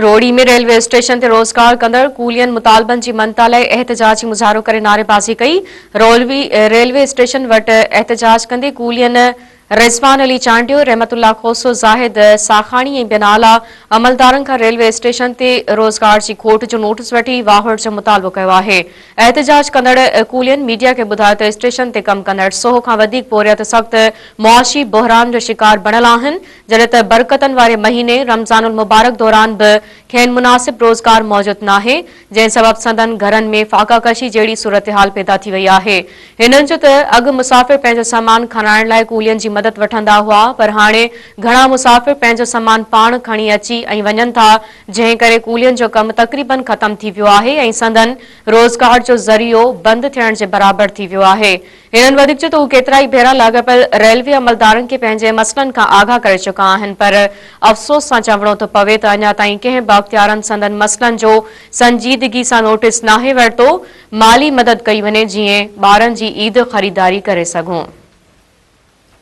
Rohri ۾ railway station تي روزگار ڪندڙ ڪولين مطالبن جي مڃتا لاء احتجاجي مظاهرو ڪري نعريبازي ڪئي. روهڙي ريلوي اسٽيشن وٽ احتجاج ڪندي ڪولين رضوان علي چانڊيو، رحمت الله کوسو، زاهد ساخاڻي ۽ ٻين اعليٰ عملدارن کان ريلوي اسٽيشن تي روزگار جي کوٽ جو نوٽس وٺي واهر جو مطالبو ڪيو آهي. احتجاج ڪندڙ ڪولين ميڊيا کي ٻڌايو ته اسٽيشن تي ڪم ڪندڙ سئو کان وڌيڪ پورهيت سخت معاشي بحران جو شڪار بڻيل آهن، جڏهن ته برڪتن واري مهيني رمضان المبارڪ دوران به کين مناسب روزگار موجود ناهي، جنهن سبب سندن گهرن ۾ فاقاڪشي جهڙي صورتحال پيدا ٿي وئي آهي. هنن چيو ته اڳ مسافر پنهنجو سامان کڻائڻ لاء ڪولين جي مدد وٺندا هئا پر هاڻي گهڻا مسافر پنهنجو سامان پاڻ کڻي اچي ۽ وڃن ٿا، جنهن ڪري ڪولين جو ڪم تقريبن ختم ٿي ويو آهي ۽ سندن روزگار جو ذريعو بند ٿيڻ جي برابر ٿي ويو آهي. هنن وڌيڪ چيو ته هو ڪيترائي ڀيرا لاڳاپيل ريلوي عملدارن کي پنهنجي مسئلن کان آگاهه ڪري چڪا آهن پر افسوس سان چوڻو ٿو پوي ته اڃا تائين ڪنهن به اختيارن سندن مسئلن جو سنجيدگي سان نوٽيس ناهي ورتو، مالي مدد ڪئي وڃي جيئن ٻارن جي عيد خريداري ڪري سگهون.